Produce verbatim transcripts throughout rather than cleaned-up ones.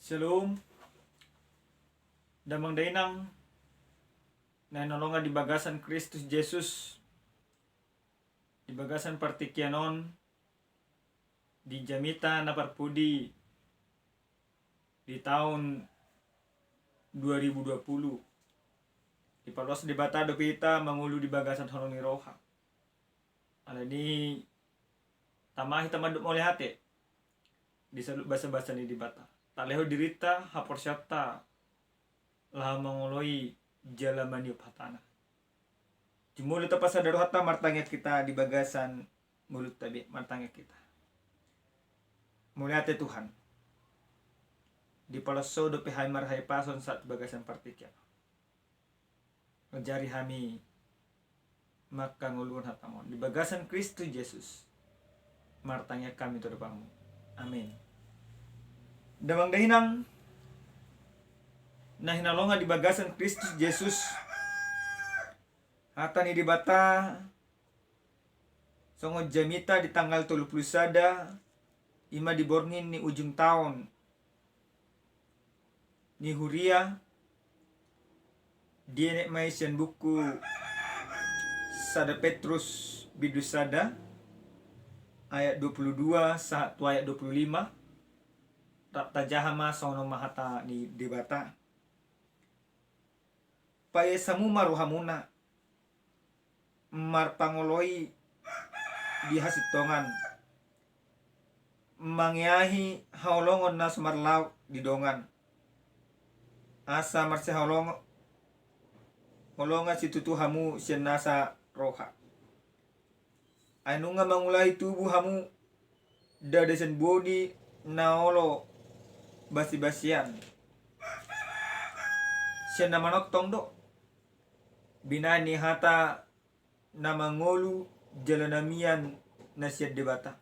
Shalom. Damang dainang na hinaholongan di bagasan Kristus Jesus, di bagasan partingkian on, di jamita na parpudi di taon dua ribu dua puluh. Dipaloas Debata dope hita mangolu di bagasan holong ni roha. Alani i tama hita mandok mauliate di saluhut basabasa ni Debata. Talehon dirinta, haporseaonta laho mangoloi jala maniop hatana. Jumolo tapasada rohanta, martangiang hita di bagasan ngolunta be, martangiang hita. Mauliate Tuhan, dipaloas Ho dope hami marhahipason sahat tu bagasan partingkian. Manjari hami mangkangoluhon hata-Mu di bagasan Kristus Jesus. Martangiang hami tu adopan-Mu. Amin. Damang dainang na hinaholongan di bagasan Kristus Jesus, hata ni Debata songon jamita di tanggal tolu pulu sada, i ma di borngin ni ujung taon ni huria, dienet ma i sian buku sada Petrus bindu sada ayat dua pulu dua sahat tu ayat dua pulu lima. Rap tajaha ma, songon on ma hata ni Debata. Paias hamu ma rohamuna marpangoloi di hasintongan, mangeahi haholongon na so marlaok di dongan, asa marsihaholongon, holongan situtu hamu sian nasa roha. Ai nunga mangulahi tubu hamu, ndada sian bodi na olo basibasian, sian na manongtong do, binahen ni hata na mangolu jala na mian na sian Debata.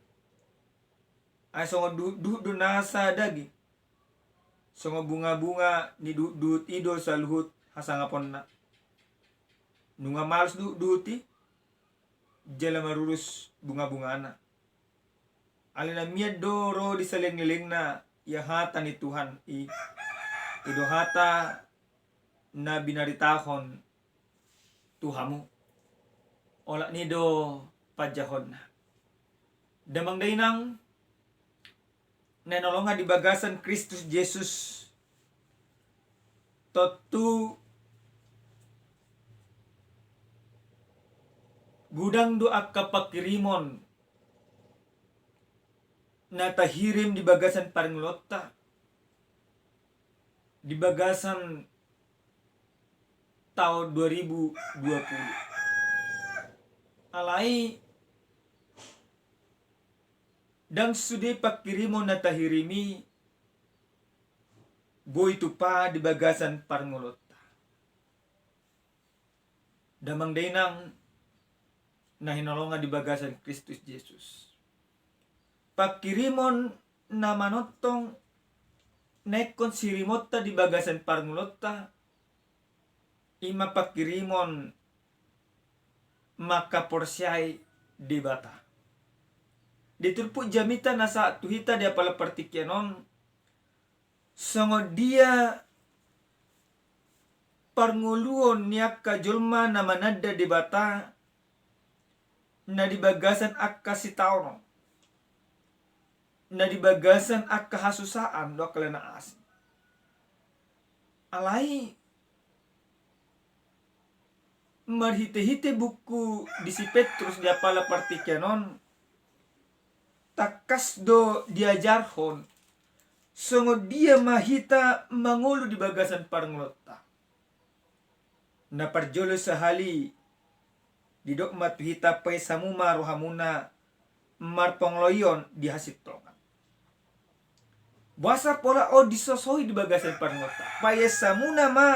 Ai songon duhutduhut do nasa daging, songon bungabunga ni duhutduhut i do saluhut hasangaponna. Nunga malus duhutduhut i, jala marurus bungabungana. Alai na mian do ro di salelenglelengna, ia hata ni Tuhan i, i do hata na binaritahon tu hamu. Olat ni i do panjahonna. Damang dainang na hinaholongan di bagasan Kristus Jesus, tontu godang do angka pangkirimon na tahirim di bagasan parngoluonta di bagasan taon dua ribu dua puluh. Alai ndang sude pangkirimon na tahirim i boi tupa di bagasan parngoluonta. Damang dainang na hinaholongan di bagasan Kristus Jesus, pangkirimon na manongtong na ingkon sirimonta di bagasan parngoluonta, i ma pangkirimon mangkaporseai Debata. Di turpuk jamita na sahat tu hita di apala partingkian on, songon dia parngoluon ni angka jolma na mananda Debata, na di bagasan angka sitaonon, na di bagasan angka hasusaan dohot angka na asing. Alai marhitehite buku di si Petrus di apala partingkian on, tangkas do diajarhon songon dia ma hita mangolu di bagasan parngoluonta. Na parjolo sahali didok ma tu hita, paias hamu ma rohamuna marpangoloion di hasintongan. Boasa pola on disosoi di bagasan parngoluonta? Paias hamuna ma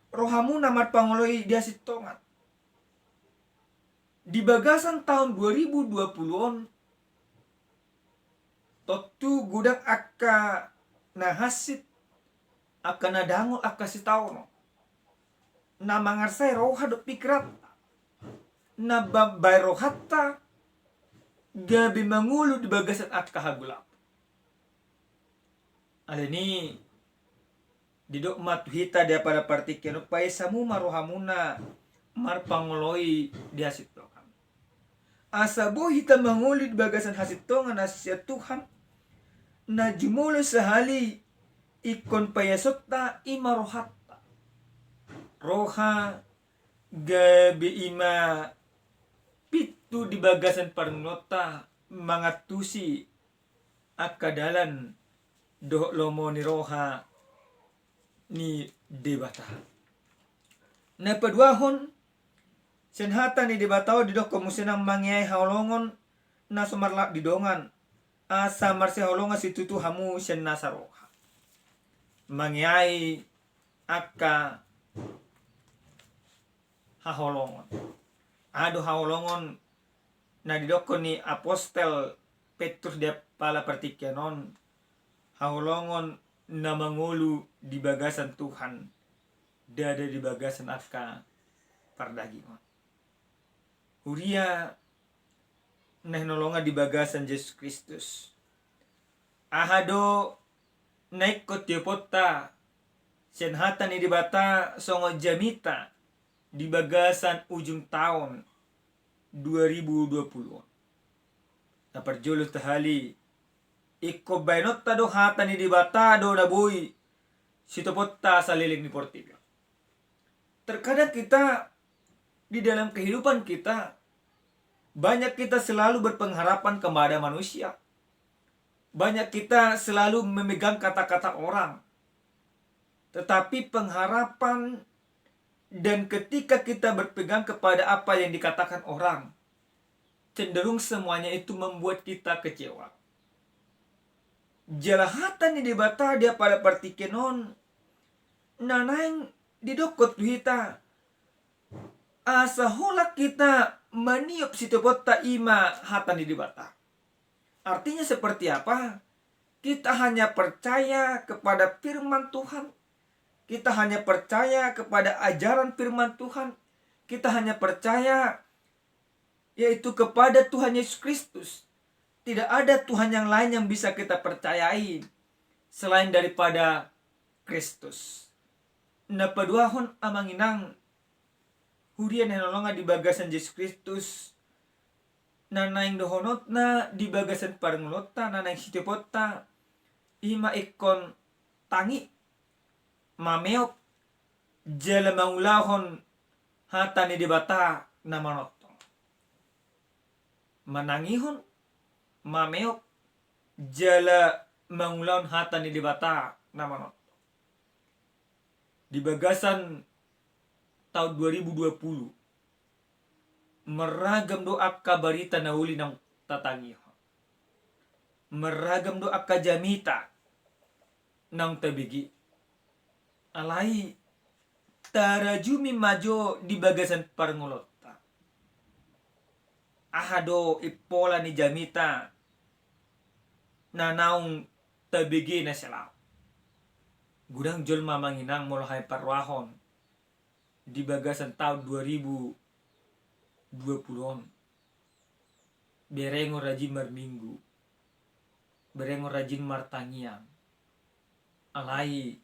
rohamuna marpangoloi di hasintongan. Di bagasan taon dua ribu dua puluh on, tontu godang angka na hansit, angka na dangol, angka sitaonon na mangarsai roha dohot pingkiranta, na mambahen rohanta gabe mangolu di bagasan angka hagolapon. Alani i, didok ma tu hita di apala partingkian on, paesa hamu ma rohamuna marpangoloi di hasintongan. Asa boi hita mangolu di bagasan hasintongan na sian Tuhan, na jumolo sahali ingkon paesonta i ma rohanta. Roha gabe i ma pintu di bagasan parngoluonta mangantusi angka dalan dohot lomo ni roha ni Debata. Na paduahon, sian hata ni Debata on didokkon muse nang mangeahi haholongon na so marlaok di dongan, asa marsihaholongan situtu hamu sian nasa roha. Mangeahi angka haholongon. Aha do haholongon na didokkon ni apostel Petrus di apala partingkian on? Haholongon na mangolu di bagasan Tuhan, ndada di bagasan angka pardagingon. Huria na hinaholongan di bagasan Jesus Kristus, aha do na ingkon tioponta sian hata ni Debata songon jamita di bagasan ujung taon dua ribu dua puluh on? Na parjolo, sahali ingkon baenonta do hata ni Debata do na boi sitoponta saleleng ni portibi on. Terkadang kita, di dalam kehidupan kita, banyak kita selalu berpengharapan kepada manusia. Banyak kita selalu memegang kata-kata orang. Tetapi pengharapan dan ketika kita berpegang kepada apa yang dikatakan orang, cenderung semuanya itu membuat kita kecewa. Jala hata ni Debata di apala partingkian on na naeng didokkon tu hita, asa holan hita maniop sitoponta i ma hata ni Debata. Artinya seperti apa? Kita hanya percaya kepada firman Tuhan. Kita hanya percaya kepada ajaran firman Tuhan. Kita hanya percaya, yaitu kepada Tuhan Yesus Kristus. Tidak ada Tuhan yang lain yang bisa kita percayai selain daripada Kristus. Na paduahon, amang inang, huria na hinaholongan di bagasan Jesus Kristus, na naeng dohononta di bagasan parngoluonta, na naeng sitioponta, i ma ingkon tangi, mameop, jala mangulahon hata ni Debata na manongtong. Manangihon, mameop, jala mangulahon hata ni Debata na manongtong. Di bagasan taon dua ribu dua puluh, marragam do angka barita na uli naung tatangihon. Marragam do angka jamita naung tabege. Alai tarajumi ma jo di bagasan parngoluonta. Aha do impola ni jamita na naung tabege na sian laon? Godang jolma, amang inang, molo hami parrohahon di bagasan taon dua ribu dua puluh on, berengon rajin marminggu, berengon rajin martangiang, alai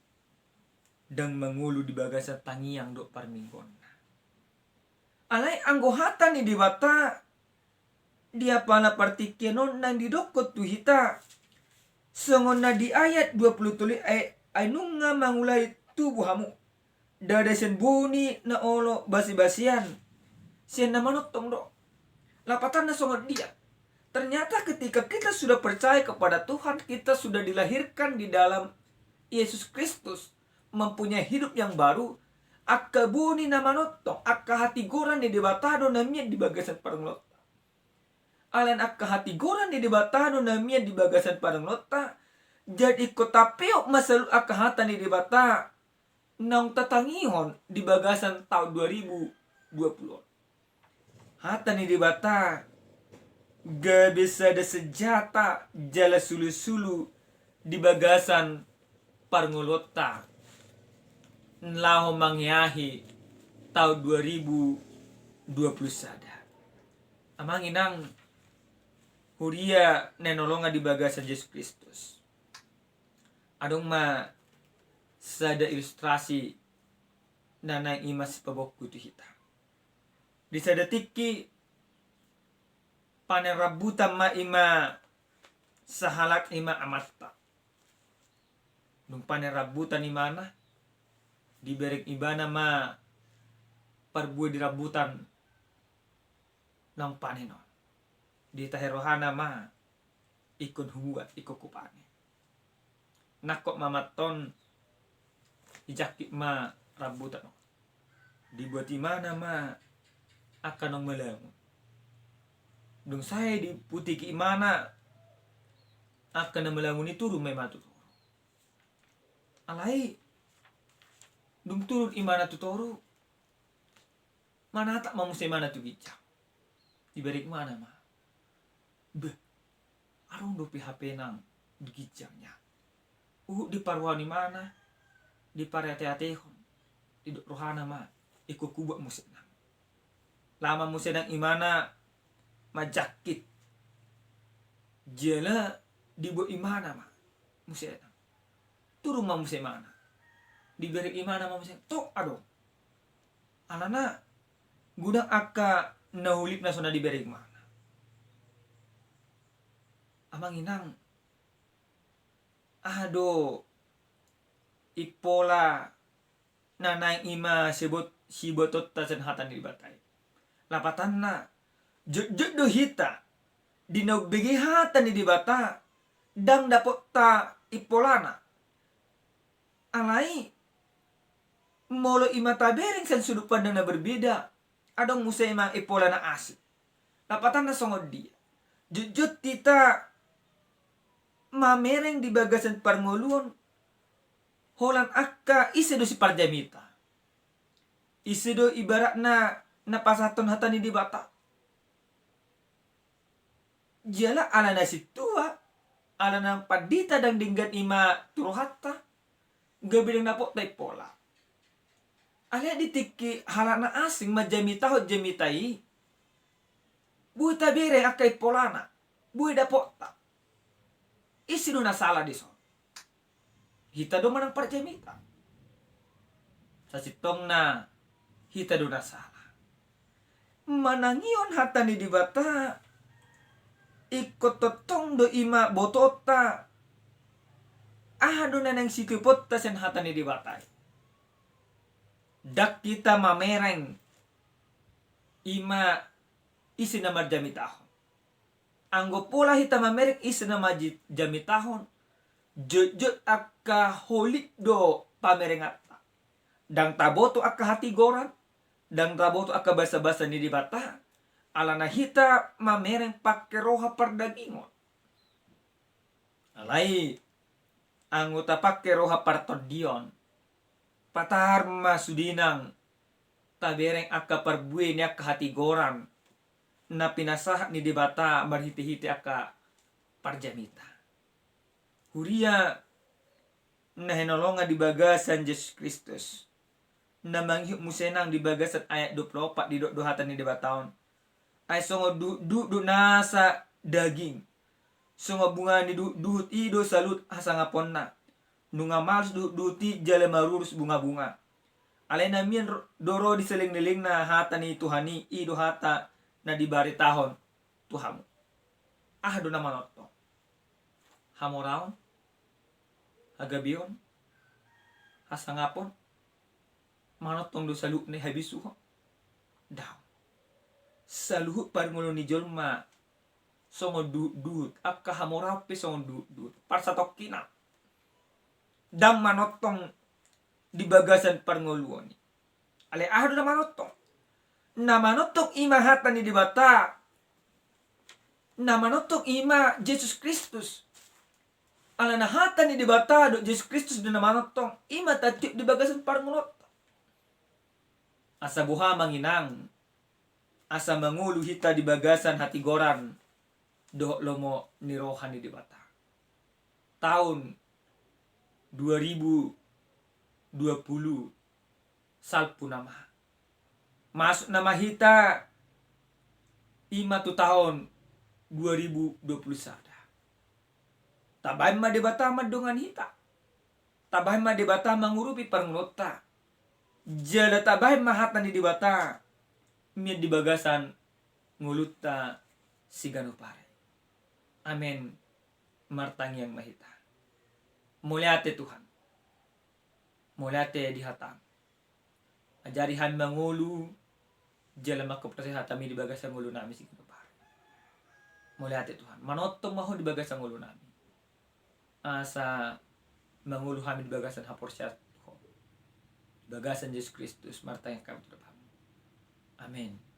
ndang mangolu di bagasan tangiang dohot parmingguonna. Alai anggo hata ni Debata di apala partingkian on naeng didokkon tu hita, songon na di ayat dua puluh tolu i, ai, ai nunga mangulahi tubu hamu, ndada sian bohini na olo basibasian, sian na manongtong do. Lapatanna songon dia? Ternyata ketika kita sudah percaya kepada Tuhan, kita sudah dilahirkan di dalam Yesus Kristus, mempunyai hidup yang baru, angka bohini na manongtong, angka hatigoran ni Debata do na mian di bagasan parngoluonta. Alai angka hatigoran ni Debata do na mian di bagasan parngoluonta, jadi ingkon tapeop ma saluhut angka hata ni Debata naung tatangihon di bagasan taon dua ribu dua puluh on. Hata ni Debata gabe sada senjata jala sulusulu di bagasan parngoluonta laho mangeahi taon dua ribu dua puluh sada. Amang inang, huria na hinaholongan di bagasan Jesus Kristus, Adong ma sada ilustrasi na naeng i ma sipabongku tu hita. Di sada tingki panen rambutan ma i ma sahalak i ma amanta. Dung panen rambutan imana, dibereng ibana ma parbue di rambutan naung panen on. Ditahe rohana ma ingkon hubuat, ingkon hupane. Nangkok ma amanta on, dijangkit ma rambutan on. Dibuat imana ma angka naung malangun. Dung sae diputiki imana angka na malangun i, turun ma imana tu toru. Alai dung turun imana tu toru, manatap ma muse imana tu ginjang. Dibereng imana ma. Beh, adong dope hape nang di ginjang nian. Huhut diparrohahon imana, dipareateatehon, didok rohana ma, ingkon hubuat muse nang. Laho ma muse nang imana manjangkit. Jala dibuat imana ma muse nang. Turun ma muse imana. Dibereng imana ma muse, tok adong. Alana godang angka na holip na so na dibereng imana. Amang inang, aha do impola na naeng i ma sibot-, sibotonta sian hata ni Debata i? Lapatanna, jotjot do hita di na umbege hata ni Debata, ndang dapotta impolana. Alai molo i ma tabereng sian sudut pandang na berbeda, adong muse ma impola na asing. Lapatanna songon dia? Jotjot hita mamereng di bagasan parngoluon, holan angka ise do siparjamita? Ise do ibaratna na pasahathon hata ni Debata? Jala ala na sintua, ala na pandita ndang denggan i ma tu rohanta, gabe ndang dapotta impola. Alai di tingki halak na asing manjamitahon jamita i, boi tabereng angka impolana, boi dapotta. Ise do na sala dison? Hita do manang parjamita. Sasintongna hita do na sala. Manangihon hata ni Debata, ingkon tongtong do i ma botoonta aha do na naeng sitiuponta sian hata ni Debata i. Ndang hita mamereng i ma ise na marjamitahon. Anggo pola hita mamereng ise na maji-, jamitahon, jotjot angka holip do pamerenganta. Ndang taboto angka hatigoran, ndang taboto angka basabasa ni Debata, alana hita mamereng pangke roha pardagingon. Alai anggo tapangke roha partondion, patar ma sude nang tabereng angka parbue ni angka hatigoran na pinasahat ni Debata marhitehite angka parjamita. Huria na hinaholongan di bagasan Jesus Kristus, na mangihut muse nang di bagasan ayat dua pulu opat, didok do hata ni Debata on: Ai songon duhutduhut do nasa daging, songon bunga ni duhutduhut i do saluhut hasangaponna. Nunga malus duhutduhut i jala marurus bungabunga. Alai na mian ro-, do ro di salelenglelengna hata ni Tuhan i, i do hata na dibaritahon tu hamu. Aha do na manongtong? Hamoraon, hagabeon, hasangapon, manongtong do saluhutna i habisuhon? Daong. Saluhut parngoluon ni jolma songon duhutduhut, angka hamoraon pe songon duhutduhut. Parsatongkinan ndang manongtong di bagasan parngoluon i. Alai aha do na manongtong? Na manongtong i ma hata ni Debata. Na manongtong i ma Jesus Kristus. Alana hata ni Debata dohot Jesus Kristus do na manongtong, i ma tatiop di bagasan parngoluonta. Asa boha, amang inang, asa mangolu hita di bagasan hatigoran dohot lomo ni roha ni Debata. Taon dua ribu dua puluh salpu nama. Masuk nama hita i ma tu taon dua ribu dua puluh sada. Tabaen ma Debata mandongani hita. tabahen ma Debata mangurupi parngoluonta. Jala tabahen ma hata ni Debata mian di bagasan ngolunta siganup ari. Amen. Martangiang ma hita. Mauliate Tuhan. Mauliate di hataM. Ajari hami mangolu, jala manghaporseai hataMi di bagasan ngolunami siganup ari. Mauliate Tuhan. Manongtong ma Ho di bagasan ngolunami. Asa mangolu hami di bagasan haporseaon tu Ho. Di bagasan Jesus Kristus martangiang hami tu adopanMu. Amen.